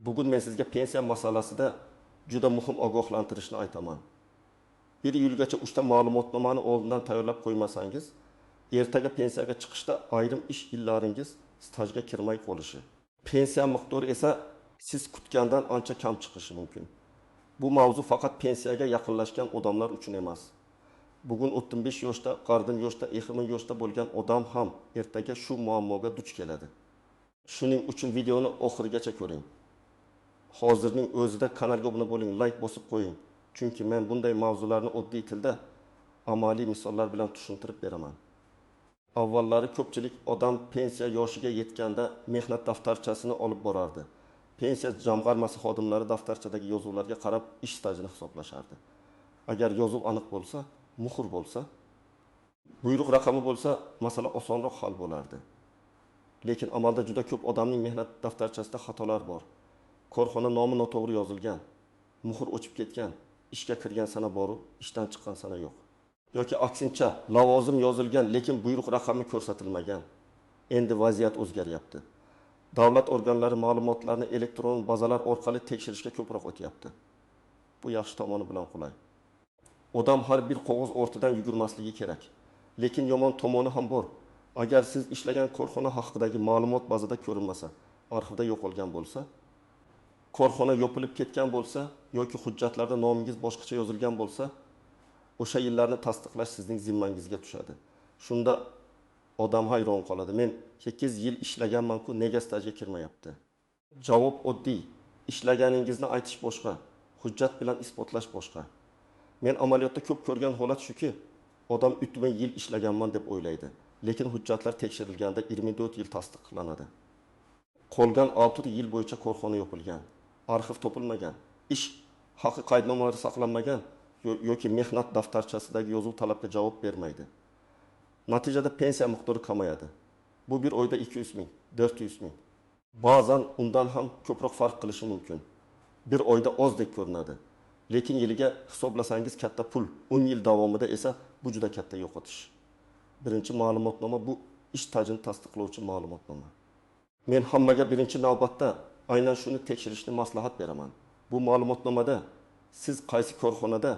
Bugun men sizga pensiya masalasida juda muhim ogohlantirishni aytaman. Bir yilgacha uchta ma'lumotnomani oldindan tayyorlab qo'ymasangiz, ertaga pensiyaga chiqishda ayrim ish yillaringiz stajga kirmay qolishi, pensiya miqdori esa siz kutgandan ancha kam chiqishi mumkin. Bu mavzu faqat pensiyaga yaqinlashgan odamlar uchun emas. Bugun 35 yoshda, 40 yoshda, 20 yoshda bo'lgan odam ham ertaga shu muammoga duch keladi. Shuning uchun videoni oxirigacha ko'ring. Hozirning o'zida kanalga obuna bo'ling, like bosib qo'ying. Chunki men bunday mavzularni oddiy tilda amaliy misollar bilan tushuntirib beraman. Avvallari ko'pchilik odam pensiya yoshiga yetganda mehnat daftarchasini olib borardi. Pensiya jamg'armasi xodimlari daftarchadagi yozuvlarga qarab ish stajini hisoblashardi. Agar yozuv aniq bo'lsa, muhr bo'lsa, buyruq raqami bo'lsa, masala osonroq hal bo'lardi. Lekin amalda juda ko'p odamning mehnat daftarchasida xatolar bor. Korxona nomi noto'g'ri yozilgan, muhr o'chib ketgan, ishga kirgan sana boru, ishdan chiqqan sana yo'q. Yoki aksincha, lavozim yozilgan, lekin buyruq raqami ko'rsatilmagan. Endi vaziyat o'zgaryapti. Davlat organlari ma'lumotlarni elektron bazalar orqali tekshirishga ko'proq o'tyapti. Bu yaxshi tomoni bilan qulay. Odam har bir qog'oz ortidan yugurmasligi kerak. Lekin yomon tomoni ham bor. Agar siz ishlagan korxona haqidagi ma'lumot bazada ko'rinmasa, arxivda yo'qolgan bo'lsa, korxona yopilib ketgan bo'lsa yoki hujjatlarda nomingiz boshqacha yozilgan bo'lsa, o'sha yillarni tasdiqlash sizning zimmangizga tushadi. Shunda odam hayron qoladi. Men 8 yil ishlaganman-ku, nega stajga kirmayapti? Javob oddiy. Ishlaganingizni aytish boshqa, hujjat bilan isbotlash boshqa. Men amaliyotda ko'p ko'rgan holat shuki, odam 3000 yil ishlaganman deb o'ylaydi, lekin hujjatlar tekshirilganda 24 yil tasdiqlanadi. Qolgan 6 yil bo'yicha korxona yopilgan, arxiv topilmagan, ish haqi qaydnomalari saqlanmagan yoki mehnat daftarchasidagi yozuv talabga javob bermaydi. Natijada pensiya miqdori kamayadi. Bu bir oyda 200 ming, 400 ming. Ba'zan undan ham ko'proq farq qilishi mumkin. Bir oyda ozdek ko'rinadi. Lekin yiliga hisoblasangiz katta pul, 10 yil davomida esa bu juda katta yo'qotish. Birinchi ma'lumotnoma bu ish stajini tasdiqlovchi ma'lumotnoma. Men hammaga birinchi navbatda aynan shuni tekshirishni maslahat beraman. Bu ma'lumotnomada siz qaysi korxonada,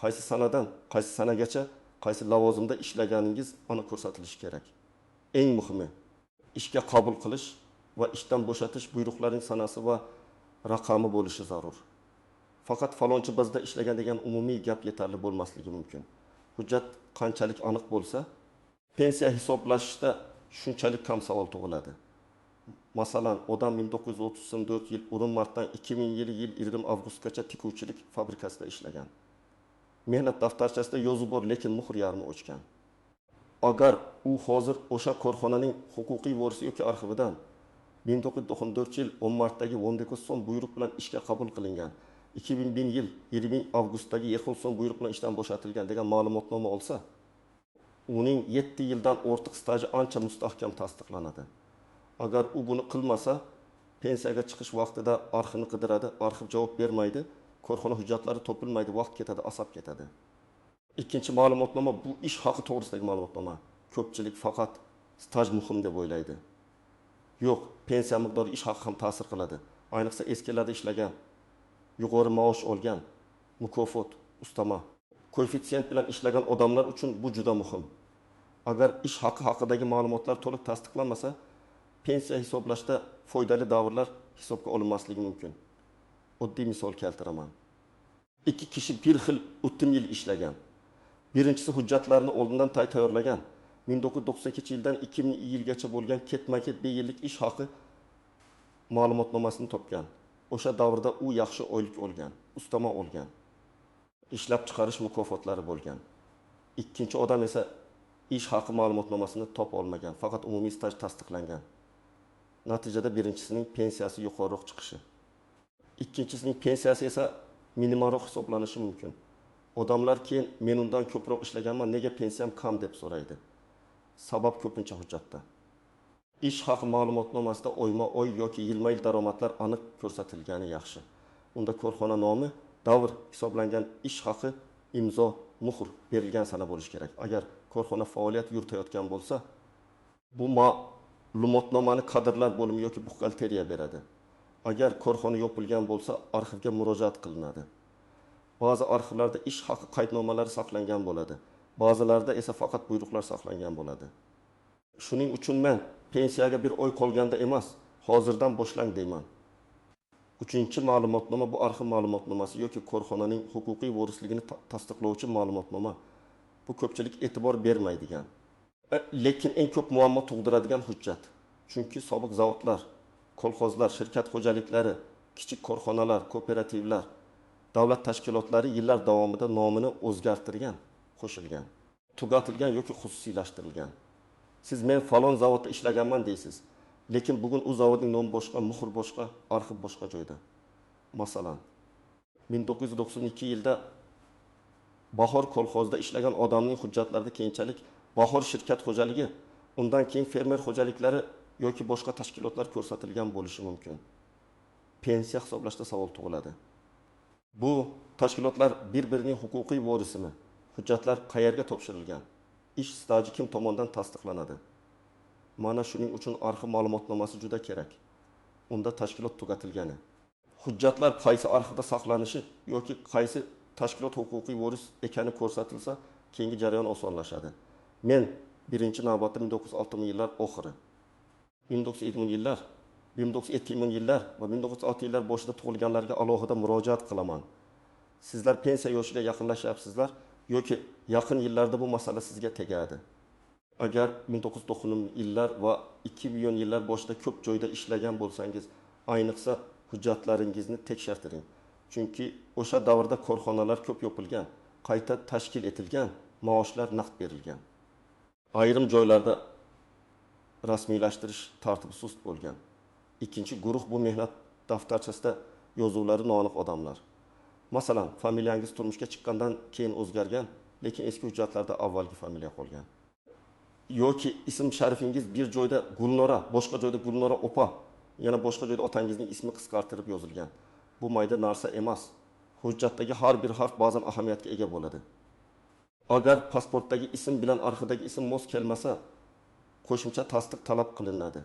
qaysi sanadan, qaysi sanagacha, qaysi lavozimda ishlaganingiz aniq ko'rsatilishi kerak. Eng muhimi, ishga qabul qilish va ishdan bo'shatish buyruqlarining sanasi va raqami bo'lishi zarur. Faqat falonchi bazada ishlagan degan umumiy gap yetarli bo'lmasligi mumkin. Hujjat qanchalik aniq bo'lsa, pensiya hisoblashda shunchalik kam savol tug'iladi. Masalan, odam 1934 yil 10 martdan 2000 yil 20 avgustgacha tikuvchilik fabrikasida ishlagan. Mehnat daftarchasida yozuv bor, lekin muhr yarmi o'chgan. Agar u hozir o'sha korxonaning huquqiy vorisi yoki arxividan 1994 yil 10 martdagi 19 so'm buyruq bilan ishga qabul qilingan, 2001 yil 20 avgustdagi 20 so'm buyruq bilan ishdan bo'shatilgan degan ma'lumotnoma olsa, uning 7 yildan ortiq staji ancha mustahkam tasdiqlanadi. Agar u buni qilmasa, pensiyaga chiqish vaqtida arxivni qidiradi, arxiv javob bermaydi, korxona hujjatlari topilmaydi, vaqt ketadi, asab ketadi. Ikkinchi ma'lumotnoma bu ish haqi to'g'risidagi ma'lumotnoma. Ko'pchilik faqat staj muhim deb o'ylaydi. Yo'q, pensiya miqdori ish haqi ham ta'sir qiladi. Ayniqsa eskilarda ishlagan, yuqori maosh olgan, mukofot, ustama, koeffitsient bilan ishlagan odamlar uchun bu juda muhim. Agar ish haqi haqidagi ma'lumotlar to'liq tasdiqlanmasa, pensiya hisoblashda foydali davrlar hisobga olinmasligi mumkin. Oddiy misol keltiraman. Ikki kishi bir xil 30 yil ishlagan. Birinchisi hujjatlarni oldindan tayyorlagan. 1992 yildan 2000 yilgacha bo'lgan ketma-ket 1 yillik ish haqi ma'lumotnomasini topgan. O'sha davrda u yaxshi oylik olgan, ustama olgan. Ishlab chiqarish mukofotlari bo'lgan. Ikkinchi odam esa ish haqi ma'lumotnomasini topa olmagan, faqat umumiy staj tasdiqlangan. Natijada birinchisining pensiyasi yuqoriroq chiqishi, ikkinchisining pensiyasi esa minimalroq hisoblanishi mumkin. Odamlar keyin men undan ko'proq ishlaganman, nega pensiyam kam deb so'raydi. Sabab ko'pincha hujjatda. Ish haqi ma'lumotnomasida oyma-oy yoki yilma-yil daromadlar aniq ko'rsatilgani yaxshi. Unda korxona nomi, davr hisoblangan ish haqi, imzo, muhr berilgan sana bo'lishi kerak. Agar korxona faoliyat yuritayotgan bo'lsa, bu ma'lumotnomani kadrlar bo'limi yoki buxgalteriya beradi. Agar korxona yopilgan bo'lsa, arxivga murojaat qilinadi. Ba'zi arxivlarda ish haqi qaydnomalari saqlangan bo'ladi. Ba'zilarida esa faqat buyruqlar saqlangan bo'ladi. Shuning uchun men pensiyaga bir oy qolganda emas, hozirdan boshlang deyman. Uchinchi ma'lumotnoma bu arxiv ma'lumotnomasi yoki korxonaning huquqiy vorisligini tasdiqlovchi ma'lumotnoma. Bu ko'pchilik e'tibor bermaydigan, lekin eng ko'p muammo tug'diradigan hujjat. Chunki sobiq zavodlar, kolxozlar, shirkat xo'jaliklari, kichik korxonalar, kooperativlar, davlat tashkilotlari yillar davomida nomini o'zgartirgan, qo'shilgan, tugatilgan yoki xususiylashtirilgan. Siz men falon zavodda ishlaganman deysiz, lekin bugun u zavodning nomi boshqa, muhr boshqa, arxiv boshqa joyda. Masalan, 1992 yilda Bahor kolxozida ishlagan odamning hujjatlarida keyinchalik Bahor shirkat xo'jaligi, undan keyin fermer xo'jaliklari yoki boshqa tashkilotlar ko'rsatilgan bo'lishi mumkin. Pensiya hisoblashda savol tug'iladi. Bu tashkilotlar bir-birining huquqiy vorisimi? Hujjatlar qayerga topshirilgan? Ish staji kim tomonidan tasdiqlanadi? Mana shuning uchun arxiv ma'lumotnomasi juda kerak. Unda tashkilot tugatilgani, hujjatlar qaysi arxivda saqlanishi yoki qaysi tashkilot huquqiy voris ekani ko'rsatilsa, keyingi jarayon osonlashadi. Men birinchi navbatda 1960-yillar oxiri, 1970-yillar, 1970-yillar va 1960-yillar boshida tug'ilganlarga alohida murojaat qilaman. Sizlar pensiya yoshiga yaqinlashyapsizlar yoki yaqin yillarda bu masala sizga tegadi. Agar 1990-yillar va 2000-yillar boshida ko'p joyda ishlagan bo'lsangiz, ayniqsa hujjatlaringizni tekshirtiring. Chunki o'sha davrda korxonalar ko'p yopilgan, qayta tashkil etilgan, maoshlar naqd berilgan. Ayrim joylarda rasmiylashtirish tartibi sust bo'lgan. Ikkinchi guruh bu mehnat daftarchasida yozuvlari noaniq odamlar. Masalan, familiyangiz turmushga chiqqandan keyin o'zgargan, lekin eski hujjatlarda avvalgi familiya qolgan. Yoki ism sharifingiz bir joyda Gulnora, boshqa joyda Gulnora opa, yana boshqa joyda otangizning ismi qisqartirib yozilgan. Bu mayda narsa emas. Hujjatdagi har bir harf ba'zan ahamiyatga ega bo'ladi. Agar pasportdagi ism bilan arxivdagi ism mos kelmasa, qo'shimcha tasdiq talab qilinadi.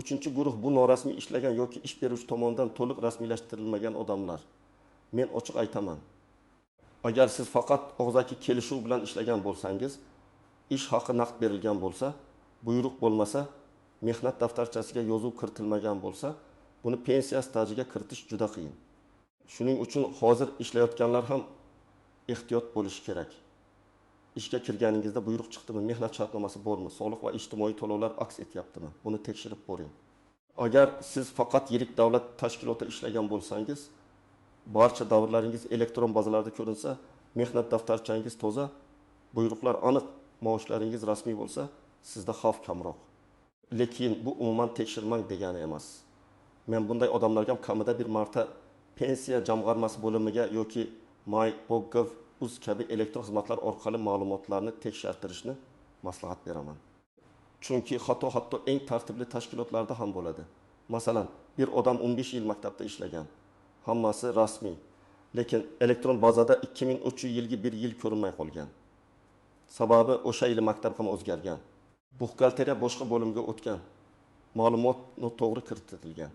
Uchinchi guruh bu norasmiy ishlagan yoki ish beruvchi tomonidan to'liq rasmiylashtirilmagan odamlar. Men ochiq aytaman. Agar siz faqat og'zaki kelishuv bilan ishlagan bo'lsangiz, ish haqi naqd berilgan bo'lsa, buyruq bo'lmasa, mehnat daftarchasiga yozuv kiritilmagan bo'lsa, buni pensiya stajiga kiritish juda qiyin. Shuning uchun hozir ishlayotganlar ham ehtiyot bo'lishi kerak. Ishga kirganingizda buyruq chiqdimi, mehnat shartnomasi bormi, soliq va ijtimoiy to'lovlar aks etyaptimi? Buni tekshirib ko'ring. Agar siz faqat yirik davlat tashkilotida ishlagan bo'lsangiz, barcha davrlaringiz elektron bazalarda ko'rinsa, mehnat daftarchangiz toza, buyruqlar aniq, maoshlaringiz rasmiy bo'lsa, sizda xavf kamroq. Lekin bu umuman tekshirmang degani emas. Men bunday odamlarga ham kamida bir marta pensiya jamg'armasi bo'limiga yoki my.gov.uz kabi elektron xizmatlar orqali ma'lumotlarni tekshirtirishni maslahat beraman. Chunki xato hatto eng tartibli tashkilotlarda ham bo'ladi. Masalan, bir odam 15 yil maktabda ishlagan. Hammasi rasmiy. Lekin elektron bazada 2003-yilgi bir yil ko'rinmay qolgan. Sababi o'sha yili maktab ham o'zgargan. Buxgalteriya boshqa bo'limga o'tgan. Ma'lumot noto'g'ri kiritilgan.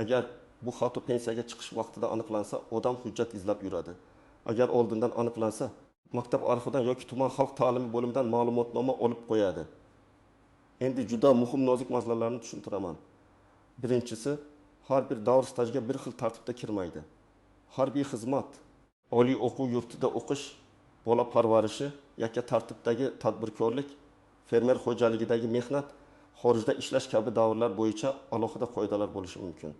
Agar bu xato pensiyaga chiqish vaqtida aniqlansa, odam hujjat izlab yuradi. Agar oldindan aniqlansa, maktab arxividan yoki tuman xalq ta'limi bo'limidan ma'lumotnoma olib qo'yadi. Endi juda muhim nozik masalalarni tushuntiraman. Birinchisi, har bir davr stajga bir xil tartibda kirmaydi. Harbiy xizmat, oliy o'quv yurtida o'qish, bola parvarishi, yakka tartibdagi tadbirkorlik, fermer xo'jaligidagi mehnat, xorijda ishlash kabi davrlar bo'yicha alohida qoidalar bo'lishi mumkin.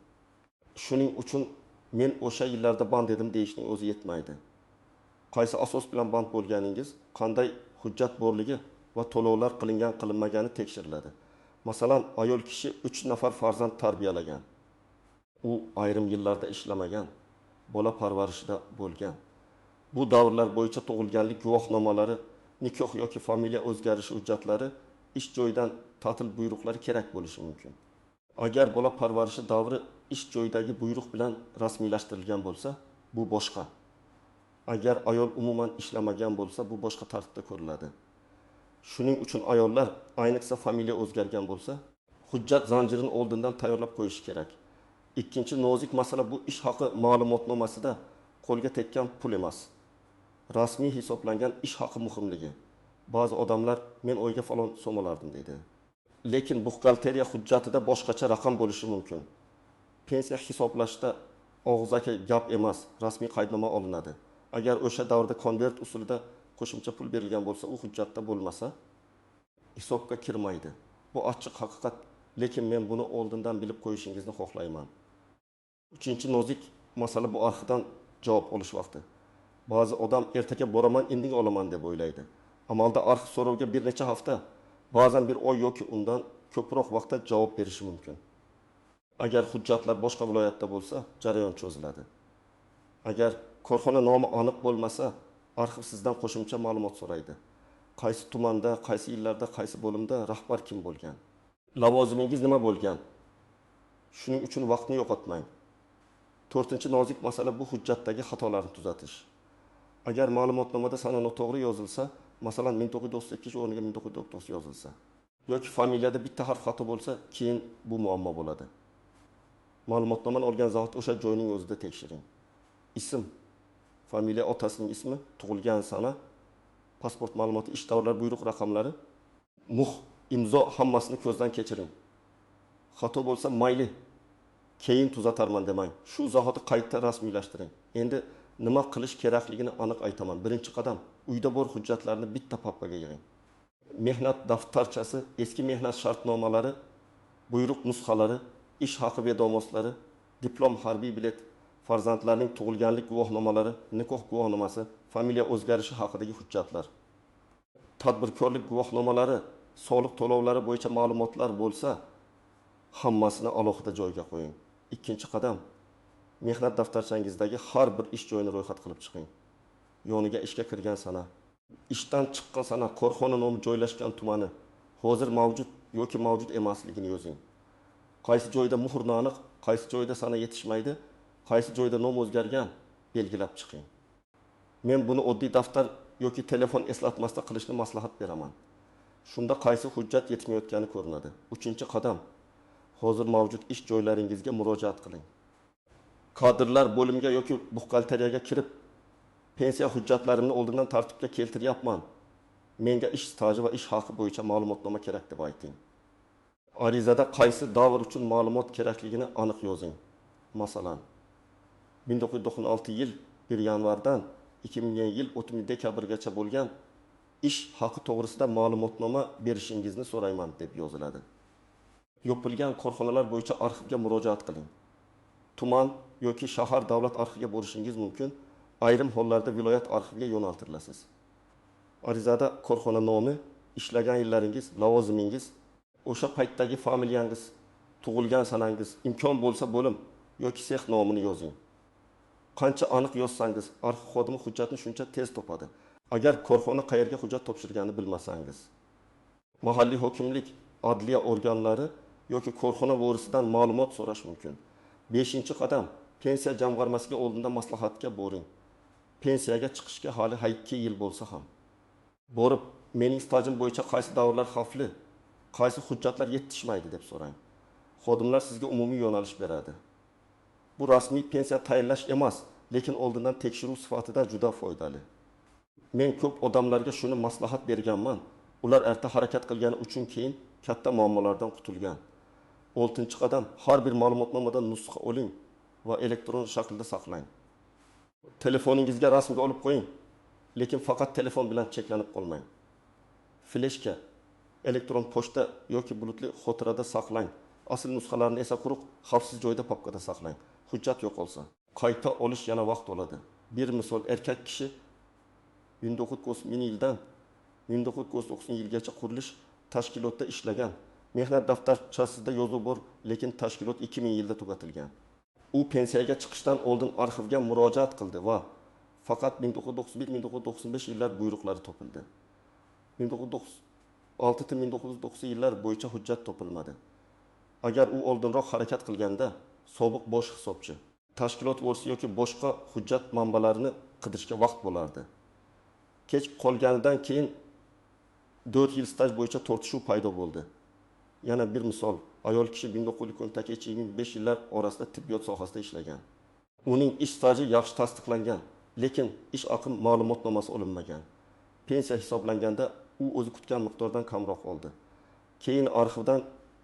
Shuning uchun men o'sha yillarda band edim deyishning o'zi yetmaydi. Qaysi asos bilan band bo'lganingiz, qanday hujjat borligi va to'lovlar qilingan qilinmagani tekshiriladi. Masalan, ayol kishi 3 nafar farzand tarbiyalagan. U ayrim yillarda ishlamagan, bola parvarishida bo'lgan. Bu davrlar bo'yicha tug'ilganlik guvohnomalari, nikoh yoki familiya o'zgarishi hujjatlari, ish joyidan ta'til buyruqlari kerak bo'lishi mumkin. Agar bola parvarishi davri ish joyidagi buyruq bilan rasmiylashtirilgan bo'lsa, bu boshqa. Agar ayol umuman ishlamagan bo'lsa, bu boshqa tartibda ko'riladi. Shuning uchun ayollar, ayniqsa familiya o'zgargan bo'lsa, hujjat zanjirini oldindan tayyorlab qo'yishi kerak. Ikkinchi nozik masala bu ish haqi ma'lumotnomasida qo'lga tekkan pul emas. Rasmiy hisoblangan ish haqi muhimligi. Ba'zi odamlar men oyga falon so'm olardim deydi. Lekin buxgalteriya hujjatida boshqacha raqam bo'lishi mumkin. Pensiya hisoblashda og'zaki gap emas, rasmiy qaydnoma olinadi. Agar o'sha davrda konvert usulida qo'shimcha pul berilgan bo'lsa, u hujjatda bo'lmasa hisobga kirmaydi. Bu achchiq haqiqat, lekin men buni oldindan bilib qo'yishingizni xohlayman. Uchinchi nozik masala bu arxivdan javob olish vaqti. Ba'zi odam ertaga boraman, indin olaman deb o'ylaydi. Amalda arxiv so'rovga bir necha hafta, ba'zan bir oy yoki undan ko'proq vaqtda javob berishi mumkin. Agar hujjatlar boshqa viloyatda bo'lsa, jarayon cho'ziladi. Agar korxona nomi aniq bo'lmasa, arxiv sizdan qo'shimcha ma'lumot so'raydi. Qaysi tumanda, qaysi yillarda, qaysi bo'limda rahbar kim bo'lgan? Lavozimingiz nima bo'lgan? Shuning uchun vaqtni yo'qotmang. To'rtinchi nozik masala bu hujjatdagi xatolarni tuzatish. Agar ma'lumotnomada sana noto'g'ri yozilsa, masalan 1998 o'rniga 1999 yozilsa yoki familiyada bitta harf xato bo'lsa, keyin bu muammo bo'ladi. Ma'lumotnomani olgan zahoti o'sha joyning o'zida tekshiring. Ism, familiya, otasining ismi, tug'ilgan sana, pasport ma'lumoti, ish davrlari, buyruq raqamlari, muh, imzo hammasini ko'zdan kechiring. Xato bo'lsa mayli, keyin tuzatarman demang. Shu zahoti qayta rasmiylashtiring. Endi nima qilish kerakligini aniq aytaman. Birinchi qadam, uyda bor hujjatlarni bitta papkaga yig'ing. Mehnat daftarchasi, eski mehnat shartnomalari, buyruq nusxalari, ish haqi vedomoslari, diplom, harbiy bilet, farzandlarning tug'ilganlik guvohnomalari, nikoh guvohnomasi, familiya o'zgarishi haqidagi hujjatlar, tadbirkorlik guvohnomalari, soliq to'lovlari bo'yicha ma'lumotlar bo'lsa, hammasini alohida joyga qo'ying. Ikkinchi qadam, mehnat daftarchangizdagi har bir ish joyini ro'yxat qilib chiqing. Yoniga ishga kirgan sana, ishdan chiqqan sana, korxona nomi, joylashgan tumani, hozir mavjud yoki mavjud emasligini yozing. Qaysi joyda muhr noaniq, qaysi joyda sana yetishmaydi, qaysi joyda nom o'zgargan belgilab chiqing. Men buni oddiy daftar yoki telefon eslatmasida qilishni maslahat beraman. Shunda qaysi hujjat yetmayotgani ko'rinadi. Uchinchi qadam, hozir mavjud ish joylaringizga murojaat qiling. Kadrlar bo'limiga yoki buxgalteriyaga kirib, pensiya hujjatlarimni oldindan tartibga keltiryapman. Menga ish staji va ish haqi bo'yicha ma'lumotnoma kerak deb ayting. Arizada qaysi davr uchun ma'lumot kerakligini aniq yozing. Masalan, 1996 yil 1 yanvardan 2000 yil 30 dekabrgacha bo'lgan ish haqi to'g'risida ma'lumotnoma berishingizni so'rayman deb yoziladi. Yopilgan korxonalar bo'yicha arxivga murojaat qiling. Tuman yoki shahar davlat arxiviga borishingiz mumkin. Ayrim hollarda viloyat arxiviga yo'naltirilasiz. Arizada korxona nomi, ishlagan yillaringiz, lavozimingiz, o'sha paytdagi familiyangiz, tug'ilgan sanangiz, imkon bo'lsa bo'lim yoki sex nomini yozing. Qancha aniq yozsangiz, arxiv xodimi hujjatni shuncha tez topadi. Agar korxona qayerga hujjat topshirganini bilmasangiz, mahalliy hokimlik, adliya organlari yoki korxona vorisidan ma'lumot so'rash mumkin. 5-qadam, pensiya jamg'armasiga oldindan maslahatga boring. Pensiyaga chiqishga hali 2 yil bo'lsa ham. Borib, mening stajim bo'yicha qaysi davrlar xavfli, qaysi hujjatlar yetishmaydi deb so'rang. Xodimlar sizga umumiy yo'nalish beradi. Bu rasmiy pensiya tayinlash emas, lekin oldindan tekshiruv sifatida juda foydali. Men ko'p odamlarga shuni maslahat berganman. Ular erta harakat qilgani uchun keyin katta muammolardan qutulgan. 6-qadam, har bir ma'lumotnomadan nusxa oling va elektron shaklda saqlang. Telefoningizga rasmga olib qo'ying, lekin faqat telefon bilan cheklanib qolmang. Fleshka, elektron pochta yoki bulutli xotirada saqlang. Asl nusxalarni esa quruq, xavfsiz joyda papkada saqlang. Hujjat yo'qolsa, qayta olish yana vaqt oladi. Bir misol, erkak kishi 1990 yildan 1990 yilgacha qurilish tashkilotida ishlagan. Mehnat daftarchasida yozuv bor, lekin tashkilot 2000 yilda tugatilgan. U pensiyaga chiqishdan oldin arxivga murojaat qildi va faqat 1991-1995 yillar buyruqlari topildi. 1996-1990 yillar bo'yicha hujjat topilmadi. Agar u oldinroq harakat qilganda, sobiq bosh hisobchi, tashkilot vorisi yoki boshqa hujjat manbalarini qidirishga vaqt bo'lardi. Kech qolganidan keyin 4 yil staj bo'yicha tortishuv paydo bo'ldi. Yana bir misol. Ayol kishi 1998-2005 yillar orasida tibbiyot sohasida ishlagan. Uning ish staji yaxshi tasdiqlangan, lekin ish haqi ma'lumotnomasi olinmagan. Pensiya hisoblanganda u o'zi kutgan miqdordan kamroq oldi. Keyin arxivdan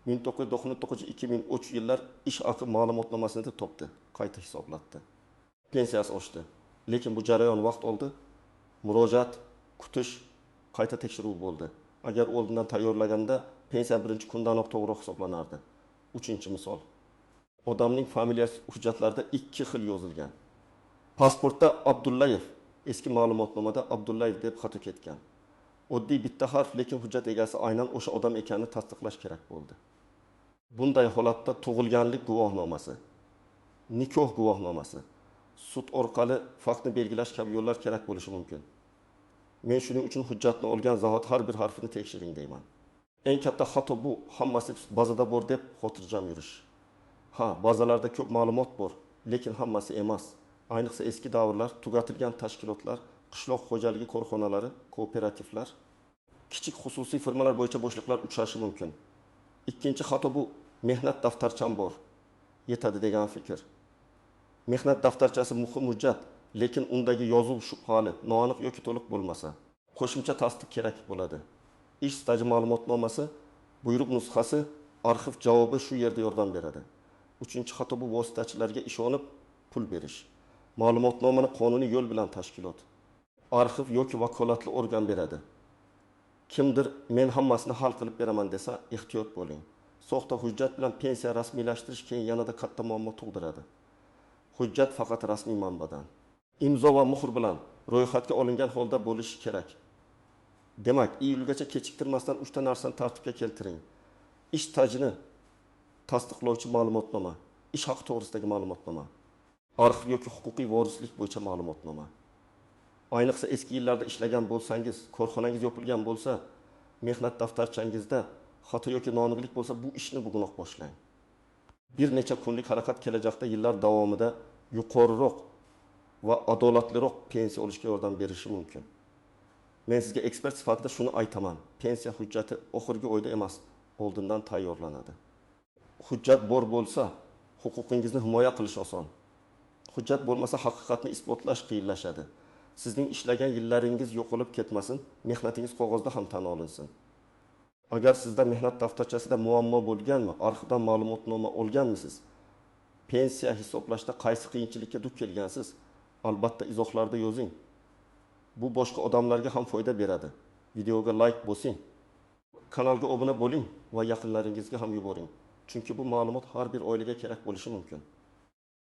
1999-2003 yillar ish haqi ma'lumotnomasini topdi, qayta hisoblatdi. Pensiyasi oshdi. Lekin bu jarayon vaqt oldi. Murojaat, kutish, qayta tekshiruv bo'ldi. Agar oldindan tayyorlaganda pensiya birinchi kundanoq to'g'ri hisoblanardi. Uchinchi misol. Odamning familiyasi hujjatlarida ikki xil yozilgan. Pasportda Abdullayev, eski ma'lumotnomada Abdullayev deb xato ketgan. Oddiy bitta harf, lekin hujjat egasi aynan o'sha odam ekanini tasdiqlash kerak bo'ldi. Bunday holatda tug'ilganlik guvohnomasi, nikoh guvohnomasi, sud orqali faktni belgilash kabi yo'llar kerak bo'lishi mumkin. Men shuning uchun hujjatni olgan zahot har bir harfini tekshiring deyman. Eng katta xato bu hammasi bazada bor deb xotirjam yurish. Ha, bazalarda ko'p ma'lumot bor, lekin hammasi emas. Ayniqsa eski davrlar, tugatilgan tashkilotlar, qishloq xo'jaligi korxonalari, kooperativlar, kichik xususiy firmalar bo'yicha bo'shliqlar uchrashi mumkin. Ikkinchi xato bu mehnat daftarcham bor, yetadi degan fikr. Mehnat daftarchasi muhim hujjat, lekin undagi yozuv shubhali, noaniq yoki to'liq bo'lmasa, qo'shimcha tasdiq kerak bo'ladi. Ish staji ma'lumotnomasi, buyruq nusxasi, arxiv javobi shu yerda yordam beradi. Uchinchi xato bu vositachilarga ishonib pul berish. Ma'lumotnomani qonuniy yo'l bilan tashkilot, arxiv yoki vakolatli organ beradi. Kimdir men hammasini hal qilib beraman desa, ehtiyot bo'ling. Soxta hujjat bilan pensiya rasmiylashtirish keyin yanada katta muammo tug'diradi. Hujjat faqat rasmiy manbadan, imzo va muhr bilan ro'yxatga olingan holda bo'lishi kerak. Demak, iyulgacha kechiktirmasdan 3 ta narsani tartibga keltiring. Ish stajini tasdiqlovchi ma'lumotnoma, ish haqi to'g'risidagi ma'lumotnoma, arxiv yoki huquqiy vorislik bo'yicha ma'lumotnoma. Ayniqsa eski yillarda ishlagan bo'lsangiz, korxonangiz yopilgan bo'lsa, mehnat daftarchangizda xato yoki noaniqlik bo'lsa, bu ishni bugunoq boshlang. Bir necha kunlik harakat kelajakda yillar davomida yuqoriroq va adolatliroq pensiya olishga yordam berishi mumkin. Men sizga ekspert sifatida shuni aytaman. Pensiya hujjati oxirgi oyda emas, oldindan tayyorlanadi. Hujjat bor bo'lsa, huquqingizni himoya qilish oson. Hujjat bo'lmasa, haqiqatni isbotlash qiyinlashadi. Sizning ishlagan yillaringiz yo'qolib ketmasin, mehnatingiz qog'ozda ham tan olinsin. Agar sizda mehnat daftarchasida muammo bo'lganmi, arxivdan ma'lumotnoma olganmisiz? Pensiya hisoblashda qaysi qiyinchilikka duch kelgansiz? Albatta izohlarda yozing. Bu boshqa odamlarga ham foyda beradi. Videoga like bosing, kanalga obuna bo'ling va yaqinlaringizga ham yuboring. Chunki bu ma'lumot har bir oilaga kerak bo'lishi mumkin.